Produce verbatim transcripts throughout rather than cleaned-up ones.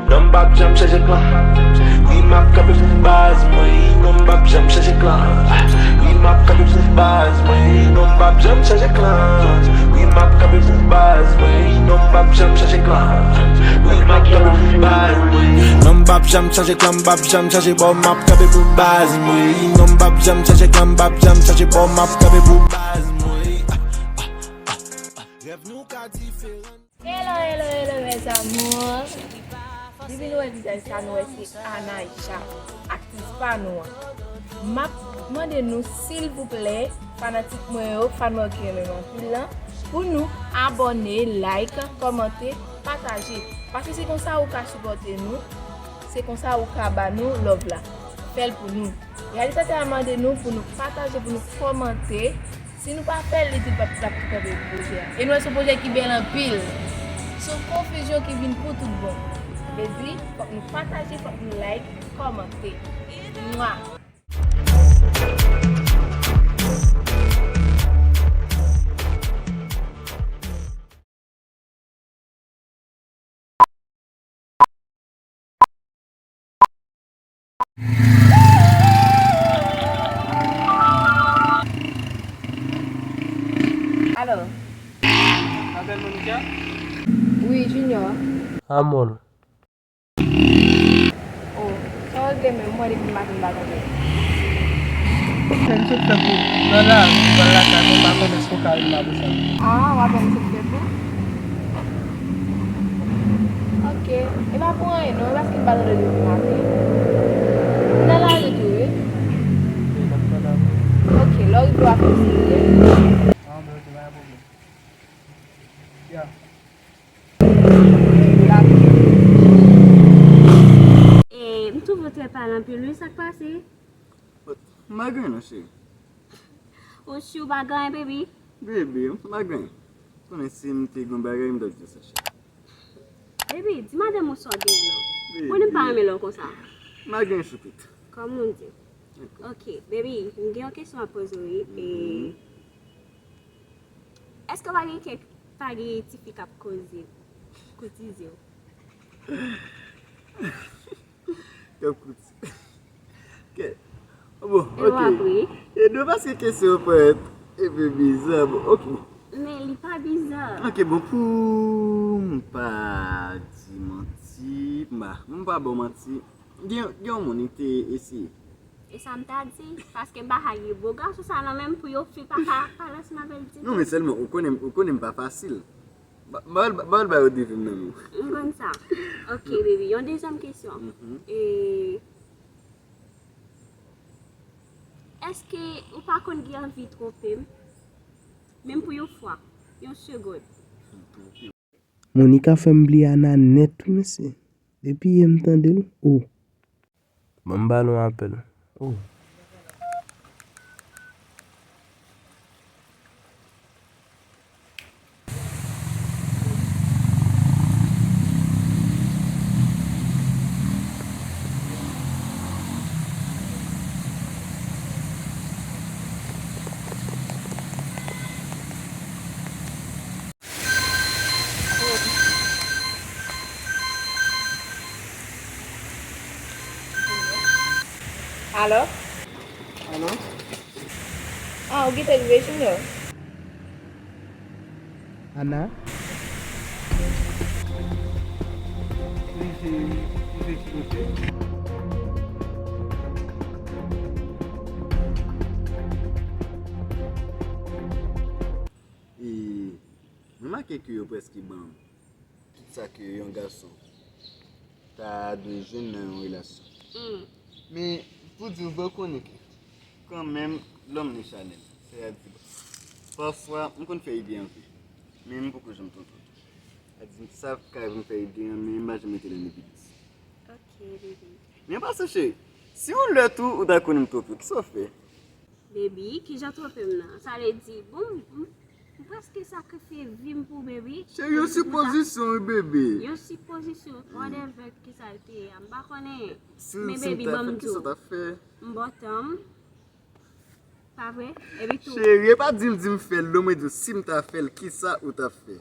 Non m p ap janm chanje klan. Wi, m ap kanpe pou baz mwen. Non m p ap janm chanje klan. Wi, m ap kanpe pou baz mwen. Non m p ap janm chanje klan. Wi, m ap kanpe pou baz mwen. Non m p ap janm chanje klan. Wi, m ap kanpe pou baz mwen. Non m p ap janm chanje klan, m p ap janm chanje bò, m ap kanpe pou baz mwen. Non m p ap janm chanje klan, m p ap janm chanje bò, m ap kanpe pou baz mwen. Rèv nou ka diferan. Hello, hello, hello, mes amours. Depi nou wè vizaj sa, nou wè se Anaïcha, aktris pa nou an. M ap mande nou, silvouplè, fanatik mwen yo, fan mwen yo ki renmen m anpil lan, pou nou abòne, like, kòmante, pataje. Paske se konsa ou ka sipòte nou, se konsa ou ka ba nou love la. Fè l pou nou. Reyalizatè a mande nou pou nou pataje, pou nou kòmante. Si nou pa fè l, li di l p ap, l ap tou kanpe pou pwojè a. E nou wè se yon pwojè ki bèl anpil. Se yon konfizyon ki vin pou tout bon. Vle di, fòk nou pataje, fòk nou like, kòmante. Mwa! Alo. Apèl Monica? Wi, Junior. Amol. Oh, sa w regle menm, mwen depi maten m pa tande. Kè m sot fè pou nan lari, pral lakay mwen, m pa konnen si w ka vin avè sa. Ah, w apèl m sot fè pou? Ok. E pa pou anyen non, e paske m pa tande depi maten. M nan lari tou, wi. Ok, lè w rive w ap fè siy, wi. Ah, ben, ok, pa gen pwoblèm. Ya. E, m twouve w trè pale anpil, wi, sa k pase? M pa gen anyen non, cheri. Ou si w pa gen anyen, baby? Baby, m pa gen anyen. Konnen si m te gen yon bagay, m t ap di w sa, cheri. Baby, di madanm ou sa w genyen non. Baby. Konnen m pa renmen lè w konsa. M pa gen anyen, choupit. Kòm ou di. Ok, baby, m gen yon kesyon ap poze w, wi. E, èske w pa gen kèk, pa gen tifi k ap koze, koutize w? K ap koutize. Ok. Bon, e w ap ri? E nou paske kesyon an parèt enpe biza, bon, ok. Men li pa biza. Ok, bon, pou m pa di manti, m pa, m pa ba w manti. Gen, gen yon moun ki te eseye. E sa m ta di, paske m pa ka gen bo gason sa nan men m pou yon fi pa ka pale ansanm avè l ditou. Non, men sèlman, ou konnen, ou konnen m pa fasil. Ba, ba, ba, ba yo devim nan men w. M konn sa. Ok, baby, yon dezyèm kesyon. Mhm. E, èske ou pa konn gen anvi twonpe m? Menm pou yon fwa, yon segonn. Monica fè m bliye Ana nèt wi mesye. Depi yè m tande l, oh. Ban m ba l yon apèl. Oh. Alo? Alo? Ah, ou gentan rive, Junior? Ana? Wi, se, se ki kote? E, m remake ke yo prèske ban m tout sa ke yon gason ta dwe jwenn nan yon relasyon. Mm. Men, pou di w vrè, w konnen ke, kanmenm, lòm ne chanèl. Sètadi, pafwa, m konn fè ide anpil, men m poko janm twonpe w. Sètadi, m sa ka vin fè ide an, men m pa janm mete l an evidans. Ok, baby. Men an pasan, cheri, si yon lè tou ou ta konnen m twonpe w, kisa w fè? Baby, kijan twonpe m nan? Sa vle di, bon, m, m prèske sakrifye vi m pou baby. Cheri, yon sipozisyon, wi, baby. Yon sipozisyon, whatever, kisa l te ye a, m pa konnen. Men baby, ban m di w. Si m ta fè, kisa w t ap fè? M bòtan m. Pa vre? Epi tou. Cheri, e pa di m, di m fè l, non, mwen di w, si m ta fè l, kisa ou t ap fè?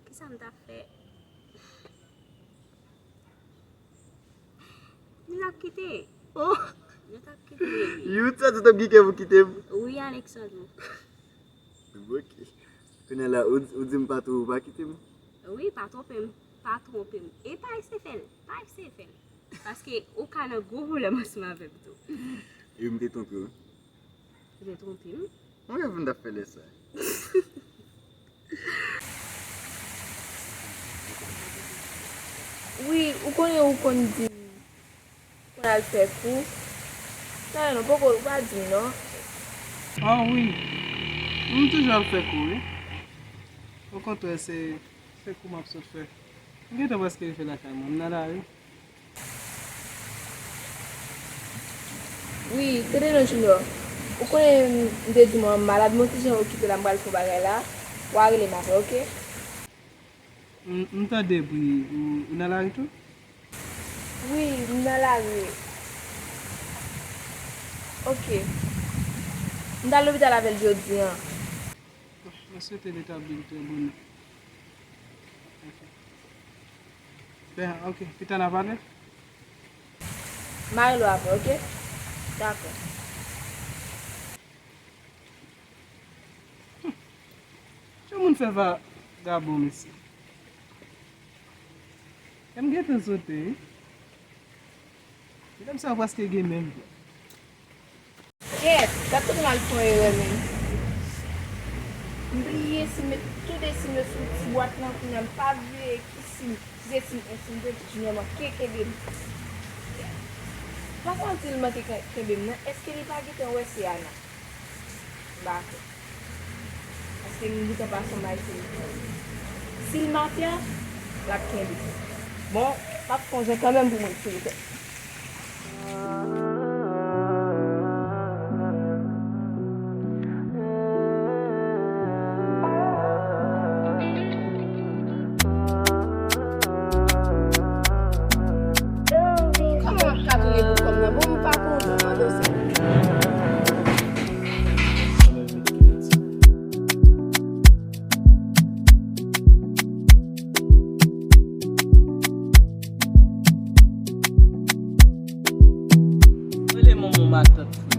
Kisa m t ap fè? t ap kite. Oh! Nou t ap kite. Youth, sa tou t ap gen kè pou kite m. Wi, Alexandro. Ok. Kounye a la, ou, ou di m pa tou, ou pa kite m? Wi, pa twonpe m. Pa twonpe m. E pa eseye fè l. Pa eseye fè l. Paske ou ka nan gwo pwoblèm ansanm avè m tou. E m te twonpe w? Ou te twonpe m? Mwen menm m t ap fè lè sa. Wi, ou konnen ou konn di m konn al fè kou. Tande non, poko, ou pa di m non. Ah wi, m toujou al fè kou wi. Okontrè, se, se kou m ap sot fè. M gentan prèske rive lakay mwen, m nan lari. Wi, tande non Junior. Ou konnen m te di w m malad, men yon ti jan okipe la, m pral fè yon bagay la. W a rele m apre, oke? M, m tande bri, ou, ou nan lari tou? Wi, m nan lari. Oke. M t al lopital avè l jodi a. Mwen swete l retabli l trè bonè. Ok. Ben, ok. Pita n a pale? M a rele w apre, ok? Dakò. Jan moun fè vagabon, mesye. Kè m gentan sote, wi. Medam sa yo prèske gen menm vwa. Kèt, gad kote m al fè yon erè menm. M bliye si m met tout de sim yo sou ti bwat lan, kounye a m pa veye ki sim, si se sim en, sim de, Junior manke kenbe m. Pa santi l manke ken-, kenbe m nan, èske li pa gentan wè se Ana? M pa kwè. Paske m gentan pase yon bay sou li. Si l mafya, l ap kenbe. Bon, m ap fè yon jan kanmenm pou mwen retire tèt mwen. Kòman m ap ka tounen pou kòm nan? Bon, m pa konn, m mande w sa. Rele manman w, matant, frè.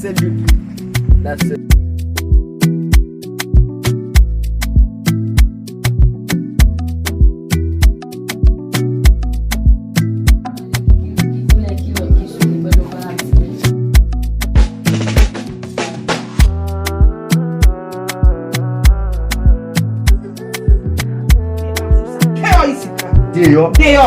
Sèl youn. La sèl. Deyò isit la. Deyò. Deyò.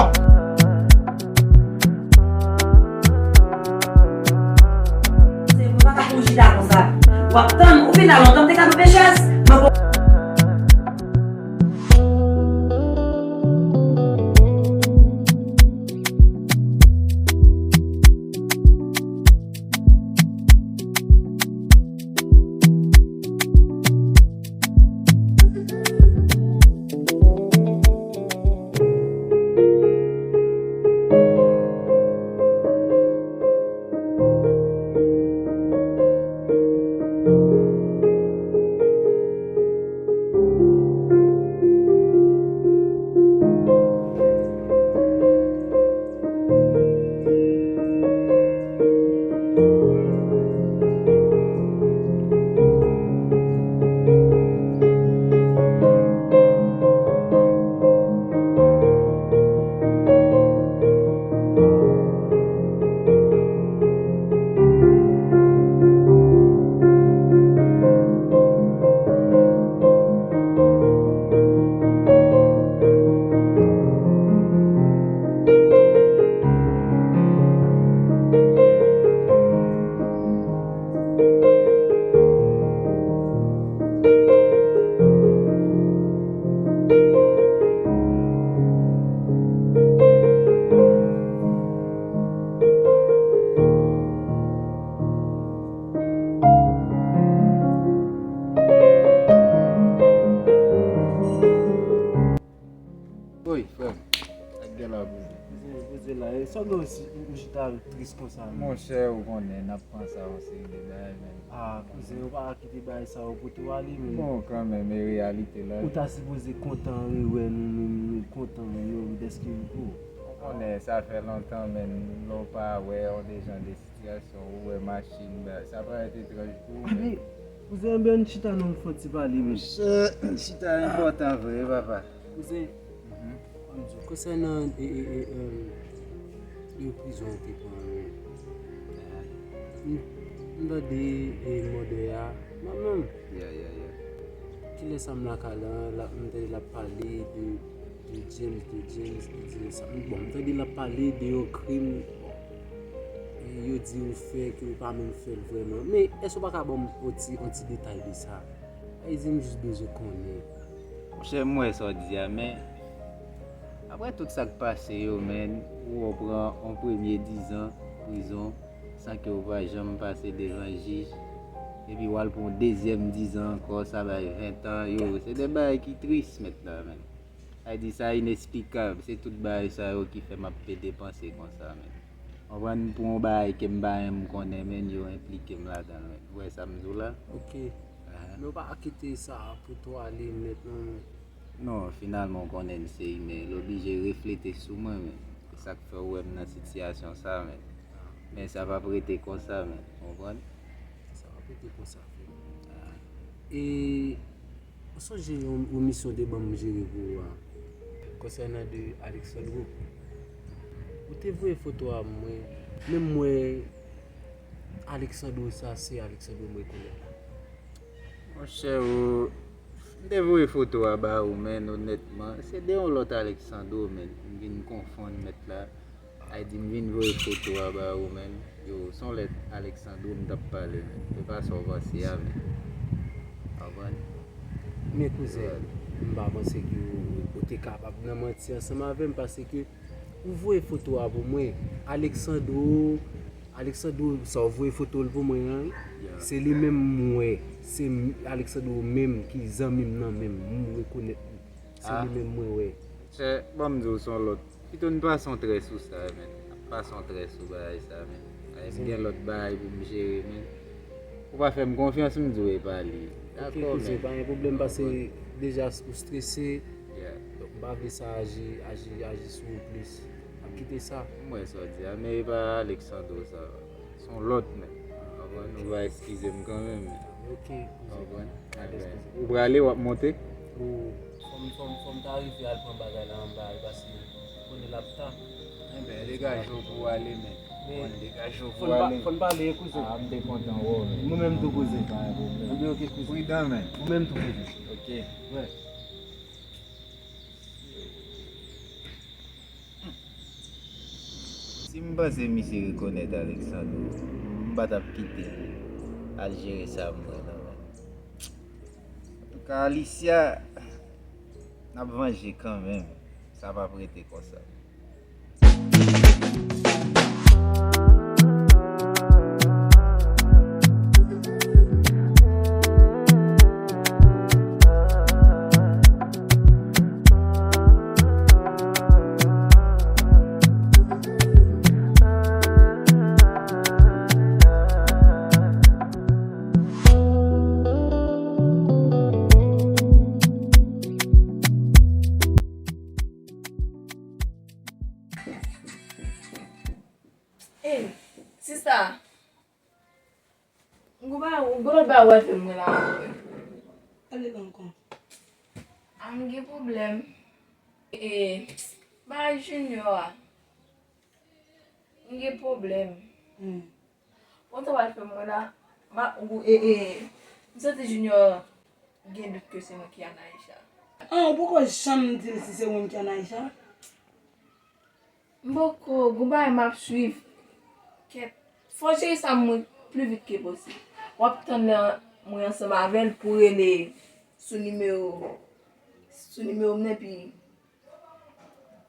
Se, mwen pa ka pran chita konsa. W ap tann, ou vin la lontan, m te ka lwe chèz. Mwen bon. Woy, frè m. Ak gala pou li. Poze, poze la. E sa w gen w si, ou, ou chita tris konsa, menm? Monchè, ou konnen, n ap pran sa yon seri de bagay, men. Ah, kouzen, ou pa ka kite bagay sa yo pote w ale, men. Bon, kanmenm, e reyalite la. Ou ta sipoze kontan rewè nou, menm nou kontan, nou, dèske, oh. Ou konnen, sa fè lontan, men, lè w pa wè yon de jan de sitiyasyon, ou wè machin, bagay, sa parèt etranj pou ou, men. Kouzen, anben ann chita non, fè yon ti pale, men. Chita enpòtan vre, papa. Kouzen, Mhm. Konsènan e, e, e, e, e prizon an te pran an, m, m tande e mòdè a, manman m, Ya, ya, ya. kilè sa m lakay la, la, m tande l ap pale de, de James, de James, de James. Bon, m tande l ap pale de yon krim, bon, e yo di ou fè ke ou pa menm fè l vrèman. Men, èske ou pa ka ban m yon ti, yon ti detay de sa? Sa vle di m jis bezwen konnen. Monchè, m wè sa w di a, men apre tout sa k pase yo, men, ou wè w pran yon premye dizan prizon san ke w pa janm pase devan jij, epi w al pran yon dezyèm dizan ankò, sa bay ventan, yo, se de bagay ki tris mentnan, men. Sa vle di sa inesplikab, se tout bagay sa yo ki fè m ap pede panse konsa, men. Konprann, pou yon bagay ke m pa menm konnen, men, yo enplike m ladan l, men. Ou wè sa m di w la? Ok. Men ou pa kite sa pote w ale nèt, non. Non, finalman, w konnen m se imen, l oblije reflete sou mwen, men. Se sa k fè w wè m nan sitiyasyon sa, men. Men sa p ap rete konsa, men. Ou konprann? Sa p ap rete konsa, frè m. E ou sonje yon, yon misyon w te ban m jere pou ou a, konsènan de Alexandro? Ou te voye foto a mwen, men m wè Alexandro sa, se Alexandro m rekonèt la. Monchè, ou, m te voye foto a ba ou, men, onètman, se de yon lòt Alexandro, men, m vin konfonn mèt la. Ay di m vin voye foto a ba ou, men. Yo, se yon lòt Alexandro m t ap pale, men. Se pa sa w panse a, men. Konprann? Men kouzen, m pa panse ke ou, ou te kapab nan manti ansanm avè m, paske ou voye foto a pou mwen. Alexandro, Alexandro, sa w voye foto l pou mwen an, wi. Se li menm m wè. Se m, Alexandro menm ki zanmi m nan menm. M rekonèt li. Se li menm mwen wè. Chè, ban m di w se yon lòt. Pito n pase yon trè sou sa, men. N ap pase yon trè sou bagay sa, men. Ay, m gen lòt bagay pou m jere, men. Ou pa fè m konfyans, m di w e pa li. Dakò, men. Ok, kouzen, pa gen pwoblèm, paske deja ou strese. Donk, m pa vle sa aji, aji, aji sou ou plis. N ap kite sa. M wè sa w di a, men e pa Alexandro sa. Se yon lòt, men. Konprann? Ou va eskize m kanmenm, men. Ok, kouzen. Konprann? Ou prale, w ap monte? Ou, fò m, fò m, fò m ta rive al pran bagay la anba, paske konnen l ap ta. Enben, degaje w pou w ale, men. Bon, degaje w pou w ale. Fò n pale, kouzen. Ah, m te kontan wè w, men. Mwen menm tou, kouzen. Pa gen pwoblèm. Enben, ok, kouzen. Pridan, men. Mwen menm tou, kouzen. Ok. Wè. Si m panse misye rekonèt Alexandro, m pa t ap kite l al jere sa m wè nan men l. Antouka, Alicia, n ap vanje kanmenm. Sa p ap rete konsa. Ey, sista, m gon bagay, m gon lòt bagay w al fè mwen la ankò. Pale la ankò. A, m gen pwoblèm. E, bagay Junior a. M gen pwoblèm. Bon, sa w al fè mwen la, ma, ou, e, e, m santi Junior gen dout ke se mwen ki Anaïcha. Ah, ou poko janm di m si se ou menm ki Anaïcha? M poko, gon bagay m ap swiv. Kèt, fò w jere sa mwen pli vit ke posib. W ap tann lè mwen ansanm avè l pou rele sou nimewo, sou nimewo m nan, epi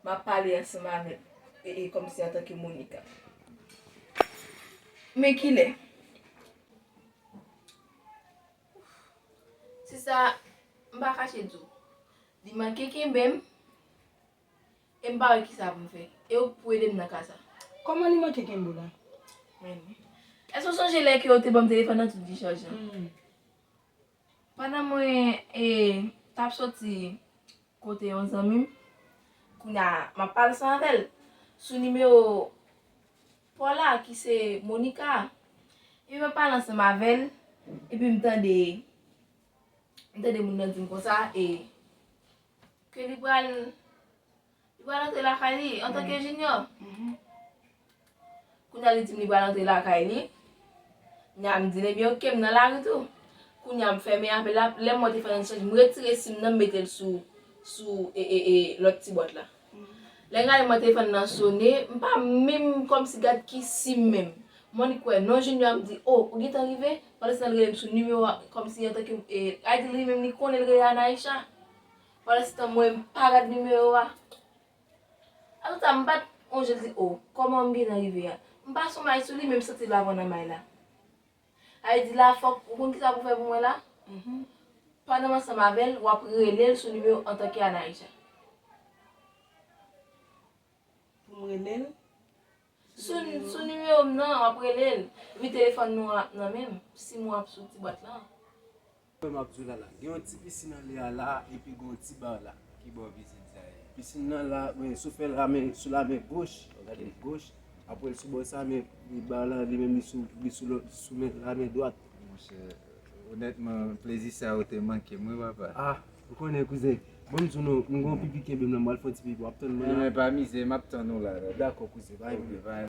m ap pale ansanm avè l, e, e, kòmsi antanke Monica. Men kilè? Sista, m pa kache di w. Li manke kenbe m, e m pa wè kisa pou m fè. E ou k pou ede m nan ka sa. Kòman li manke kenbe w la? Men, Èske w sonje lè ke w te ban m telefòn nan tout dichaj lan? Hmm. Pandan mwen, e, t ap soti kote yon zanmi m, kounye a, m ap pale ansanm avè l sou nimewo pa w la, ki se Monica. Epi m ap pale ansanm avè l, epi m tande, m tande moun nan di m konsa, e, ke li pral, li pral antre lakay li antanke Junior. Mhm. Kounye a li di m li pral antre lakay li. Kounye a m di l, ebyen, oke, m nan lari tou. Kounye a m fèmen apèl la, lè m wè telefòn nan chanje, m retire sim nan, m mete l sou, sou, e, e, e, lòt ti bwat la. Lè m gade m wè telefòn nan sone, m pa menm kòmsi gad ki sim menm. Mwen li kwè non Junior, m di, o, ou gentan rive? Pandan se tan l rele m sou nimewo a, kòmsi antanke, e, a di li menm li konnen l rele Anaïcha. Pandan se tan mwen m pa gad nimewo a. Apre sa, m pa t wonje l di, o, kòman m gentan rive a? M pase yon may sou li, men m santi l pa pran nan may la. A vle di la, fòk, ou konn kisa pou w fè pou mwen la? Mhm. Pandan m ansanm avè l, w ap rele l sou nimewo antanke Anaïcha. Pou m rele l? Sou, sou nimewo m nan, w ap rele l. Epi telefòn nou ap nan men m. Sim ou ap sou ti bwat lan. Mwen m ap di w la la. Gen yon ti pisin anlè a la, epi gen yon ti ba la ki bò vizit sa ye. Pisin nan la, men sou fè la men, sou la men goch, gade goch. Apre l sou bò sa, men li ba la, li menm li sou, li sou lòt, sou men, la men dwat. Monchè, onètman, plezi sa yo te manke m, wi, papa. Ah, ou konnen, kouzen. Bon, m di w non, m gon pipi kenbe m nan, m al fè yon ti pipi, w ap tann mwen la. Men pa mize, m ap tann ou la, la. Dakò, kouzen, pa gen pwoblèm.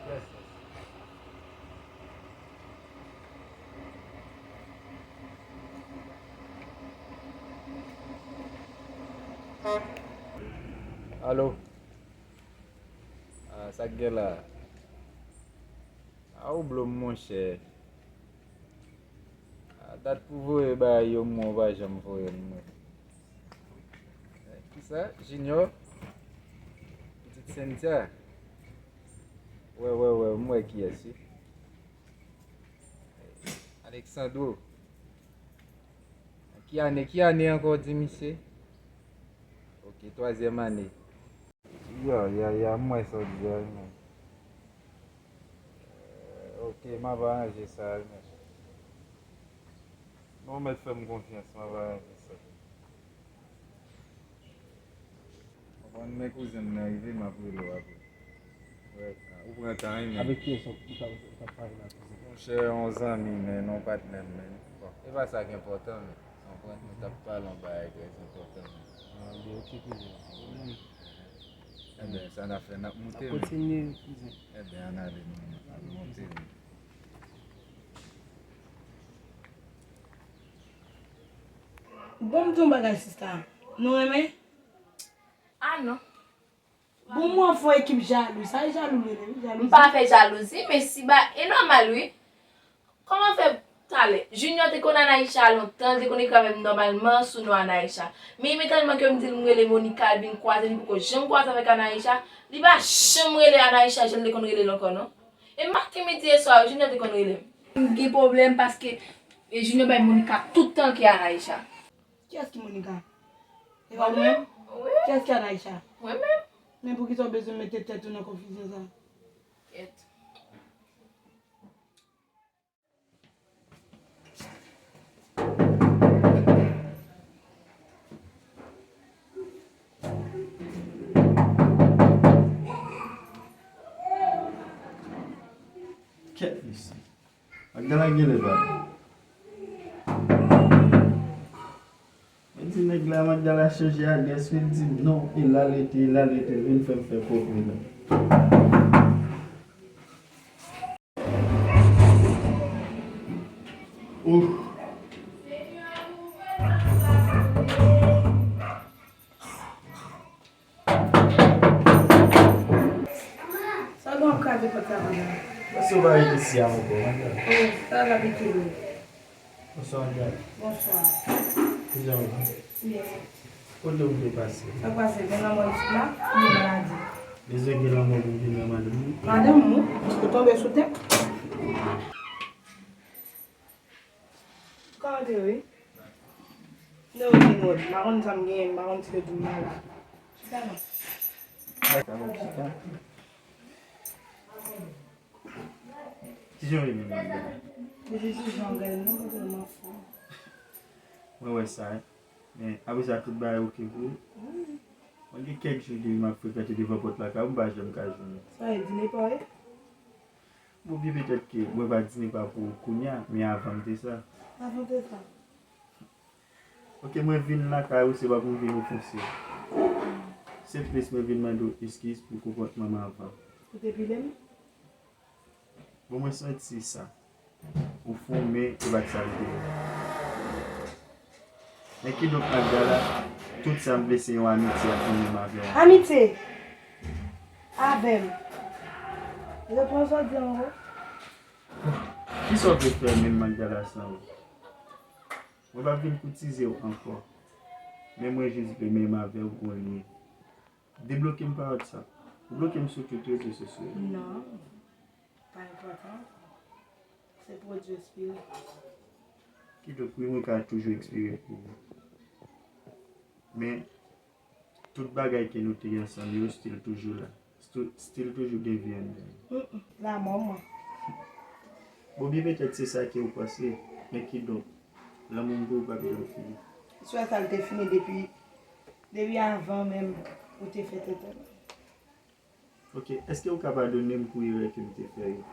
Alo? Ah, sa k gen la? Ah, ou blo m, monchè. Ah, dat pou voye bagay yo, mwen, ou pa janm voye l, mwen. Eh, kisa? Junior? Pitit Cynthia? Wè, wè, wè, m wè kiyès, wi. Alexandro. Ki ane, ki ane ankò w di misye? Ok, twazyèm ane. Ya, ya, ya, m wè sa w di a, wi, men. Eh, ok, m ap aranje sa, wi, men. Non, ou mèt fè m konfyans, m ap aranje sa. Konprann, men kouzen m nan rive, m ap rele w apre. Wè, ou pran tan, wi, men. Avèk kiyès ou t ap, ou t ap pale la, kouzen? Monchè, yon zanmi, men, yon patnè m, men. Bon, e pa sa k enpòtan, men. Konprann, nou t ap pale yon bagay trè enpòtan, men. Ah, bon, ok, kouzen. Enben, sa n ap fè, n ap moute, men. Kontinye, kouzen. Enben, ann ale, men, ann moute, men. Bon, m di yon bagay, sista. Nou renmen? Ah non. Bon, mwen fè ekip jalou. Sa e jalou rele, wi, jalouzi. M pa fè jalouzi, men si ba, e nòmal, wi. Kòman fè talè? Junior te konn Anaïcha lontan, li te konn ekri avè m nòmalman sou non Anaïcha. Men imedyatman ke m di l m rele Monica, l vin kwaze, li poko janm kwaze avèk Anaïcha. Li pa janm rele Anaïcha jan l te konn rele l ankò, non. E maten, midi e swa, Junior te konn rele m. M gen pwoblèm paske, e, Junior bay Monica tout tan ke Anaïcha. Kiyès ki Monica? E pa ou menm? Wi. Kiyès ki Anaïcha? Mwen menm. Men poukisa w bezwen mete tèt ou nan konfizyon sa? Kèt. Kèt mesye. Magdala genlè pa la. Mwen di nèg la, Magdala chanje adrès, wi, l di m non, e la l rete, e la l rete, l vin fè m fè kòve la. Ouf. Sa w gen w ap kraze pòt la konsa? Paske w pa ret isi a ankò, madanm. Oh, sa l abitye dwe. Bonswa, madanm. Bonswa. Kijan w ye? Byen. Kote w vle pase? Sa k pase? Gen lanmò isit la? Oubyen maladi? Bezwen gen lanmò pou vin wè madanm ou? Madanm ou? Ou tonbe sou tèt? Kòman w te ye? Non, wi, non, m pa konn sa m genyen, m pa konn si yo di m malad. Chita non. Chita. Kijan w ye menm, Magdala? Mwen wè sa, wi. Men apre sa, tout bagay oke pou ou? Mwen gen kèk jou depi m ap frekante devan pòt lakay ou, m pa janm ka jwenn ou. Sa e dine pa w ye? Bon, byen petèt ke mwen pa dine pa pou ou kounye a, men avan m te sa. Avan w te sa? Oke, mwen vin lakay ou, se pa pou m vin ofanse w. Se plis mwen vin mande w eskiz pou konpòtman m avan. Ou te pile m? Bon, mwen santi sa. Ou fè w, men e pa t sa m te vle. Men kidonk, Magdala, tout sa m vle se yon amitye ak mwen menm avè w. Amitye? Avè m? Reprann sa w di ankò. Kisa w vle fè menm, Magdala, san ou? Mwen p ap vin koutize w ankò. Men mwen jis vle menm avè w gon lyen. Debloke m pa WhatsApp. Ou bloke m sou tout rezo sosyo yo. Non. Pa enpòtan. Se pwodui espire. Kidonk, wi, mwen ka toujou espere pou ou. Men, tout bagay ke nou te gen ansanm yo, still toujou la. Still, still toujou gen vi anndan yo. Mm, mm. Lanmò mwen. Bon, byen petèt se sa ke ou panse, men kidonk, lanmou m pou ou p ap janm fini. Ou swè sa l te fini depi, depi avan menm ou te fè tenten. Oke, èske ou ka padone m pou erè ke m te fè yo?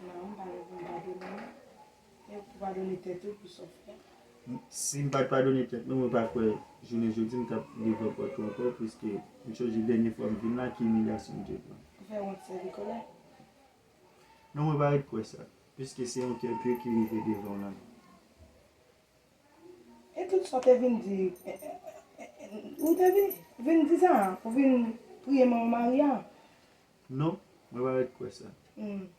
Non, m pa bezwen padone w. E pou padone tèt ou pou sa w fè. Si m pa t padone tèt mwen, mwen pa kwè jounen jodi m t ap devan pòt ou ankò, piske m sonje dènye fwa m vin la, ki imilyasyon m te pran. Ou fè wont sèvi kòlè? Non, mwen pa ret kwè sa, piske se yon kè pye ki rive devan w la. E tout sa w te vin di, e, e, e, e, ou te vin, vin di sa, ou vin priye manman Maria? Non, mwen pa ret kwè sa. Hmm.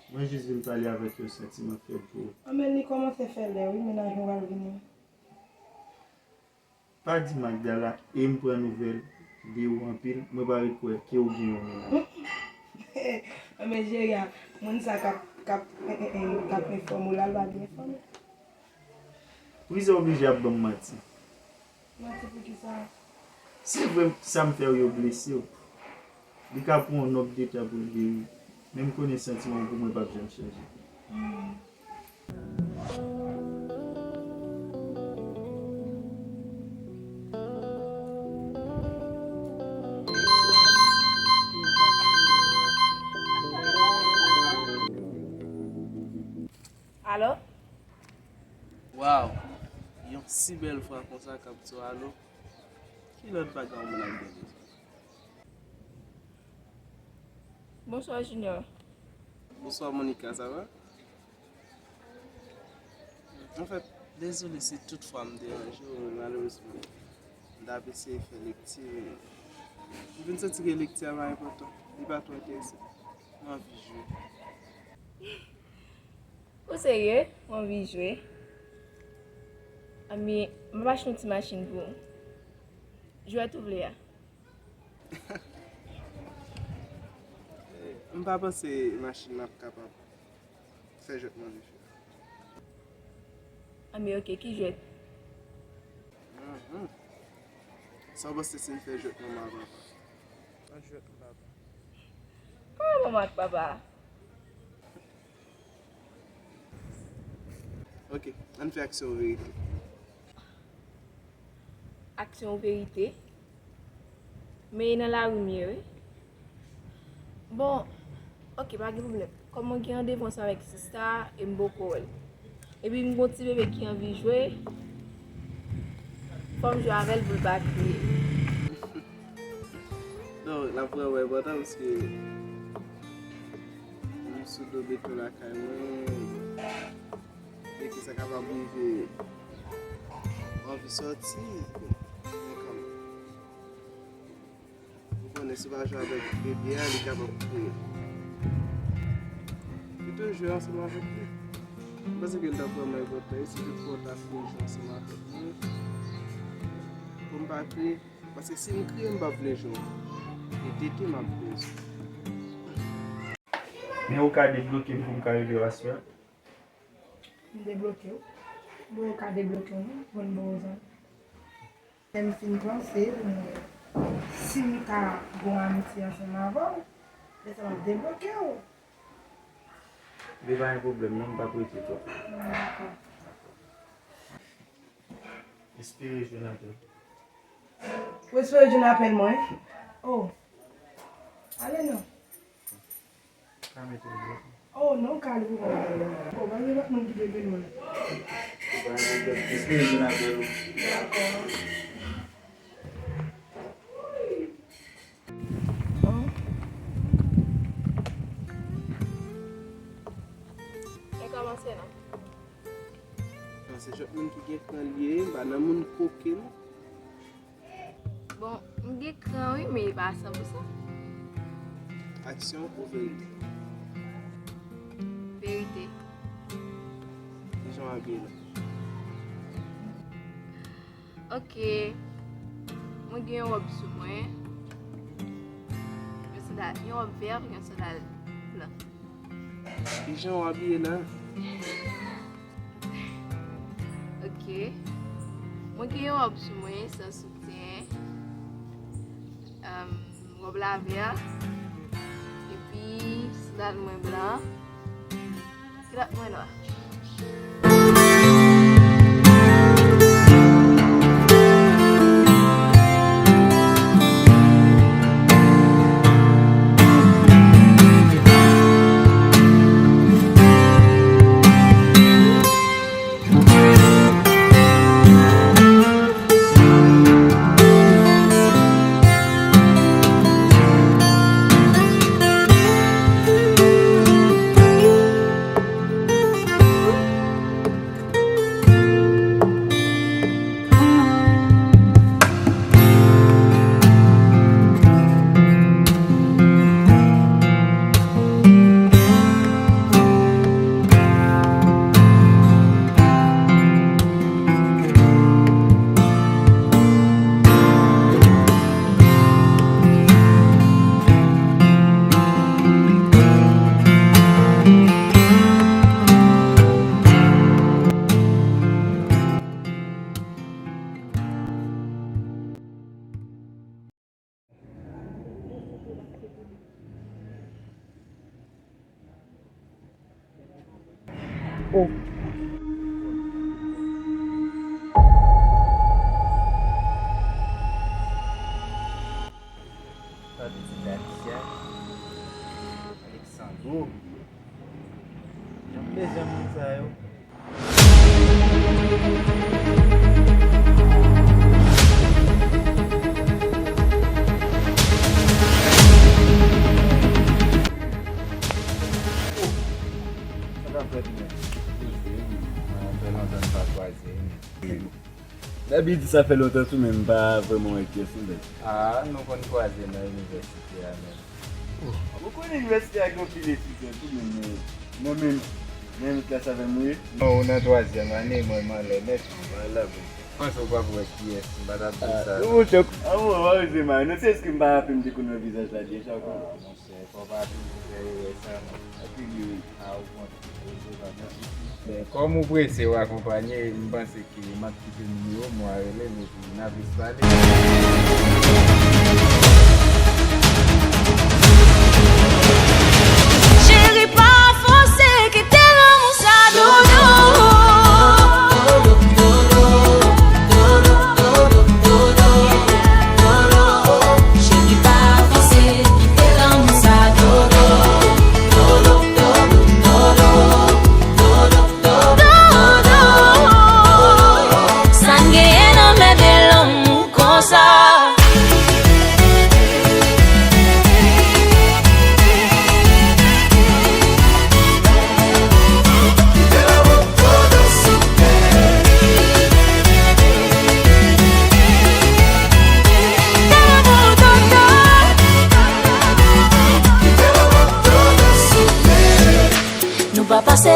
Mwen jis vin pale avèk yon santiman fèb pou ou. Anben, li kòmanse fè lè, wi, mennaj mwen pral vini. Pa di Magdala, e m pran nouvèl de ou anpil, mwen pa ret kwè ke ou gen yon mennaj. Anben, Jeya, moun sa k ap, k ap, k ap enfòme w la, l pa byen enfòme. Pou kisa w oblije ap ban m manti? Manti pou kisa? Se vre, sa m fè w yo blese w. Li ka pran yon nonb de tan pou l geri, men m konnen santiman w pou mwen p ap janm chanje. Hmm. Alo? Waw! Yon si bèl vwa konsa k ap di w alo. Ki lòt bagay yon moun ap gen bezwen? Bonswa, Junior. Bonswa, Monica, sa va? Anfèt, dezole si tout fwa m deranje w, men malerezman, m t ap eseye fè lekti, men m vin santi ke lekti a pa enpòtan, li pa twò enterese m. M anvi jwe. Ou serye? Ou anvi jwe? Anben, m ap achte yon ti machin pou ou. Jwèt ou vle a. M pa panse machin nan ap kapab fè jwèt mwen vle fè. Anben, oke, ki jwèt? Mhm. Sa w panse si m fè jwèt manman ak papa? An jwèt manman ak papa. Kòman manman ak papa? Oke, ann fè aksyon verite. Aksyon verite? Men e nan lari m ye, wi. Bon, oke, pa gen pwoblèm. Kòm mwen gen randevou ansanm avèk sista e m poko wè l. Epi m gon ti bebe ki anvi jwe, fò m jwe avè l pou l pa kriye. Non, l ap vrèman enpòtan paske m sou do beton lakay mwen. E ke sa kapab rive anvi sòti, men kanmenm. Ou konnen, si w pa jwe avèk bebe a, li kapab kriye. Pito jwe ansanm avèk li. M panse ke l t ap vrèman enpòtan, e si tout fwa w ta vle jwe ansanm avèk mwen, pou m pa kriye. Paske si m kriye, m p ap vle jwe ankò. E tete m ap bezwen. Men ou ka debloke m pou m ka rive aswè a? M debloke w. Bon, ou ka debloke w, non, pou n bon zanmi. Lè m fin panse, si m ka gon amitye ansanm avè w, lè sa m ap debloke w. Li pa gen pwoblèm non, m p ap rete twòp. Dakò. Espere jwenn apèl. Ou espere jwenn apèl mwen? Oh. Ale non. Ka mete l. Oh non, ka ale pou mwen. Oh, pa gen lòt moun ki te vin mwen. Ou pa gen pwoblèm. Espere jwenn apèl ou. Dakò. Oh. E kòmanse non. Sa se jòt moun ki gen kran l ye, m pa nan moun koke non. Bon, m gen kran wi, men li pa san pou san. Aksyon ou verite? Verite. Kijan w abiye la? Ok. Mwen gen yon wòb sou mwen. Yon sandal, yon wòb vè, yon sandal blan. Kijan w abiye la? Ok. Mwen gen yon wòb sou mwen, san soutyen. Èm, wòb la vè. Epi, sandal mwen blan. Kilòt mwen nwa. Oh. Sa pitit Alicia, Alexandro. Jan m bezwen moun sa yo. Sa k ap fèt menm? Poze wi, mwen fè lontan n pa kwaze wi. Dabitid sa fè lontan tou, men m pa vrèman wè kiyès nou bèl. Ah, nou konn kwaze nan inivèsite a menm. Ou konnen inivèsite a gen anpil etidyan tou, men mwen menm, menm klas avè m wi. Non, ou nan twazyèm ane, mwen m anlè nèt. Wala bon. Panse w p ap wè kiyès, m pa t ap di sa. Ah, non, monchè, a mwen, mwen pa bezwen mare non, se jis ke m pa raple m te konn wè vizaj la deja, ou konprann? Monchè, fò w pa toujou fè erè sa non. Anpil wi. Ah, ou konn. Men, kòm ou prese, w akonpanye, m panse ke m ap kite nimewo m, w a rele m, epi n a plis pale. Cheri, pa fòse, kite lanmou sa dodo. Cheri, pa fòse, kite lanmou sa dodo. Dodo, sa n genyen nan mèt de lanmou konsa. Nou pa pase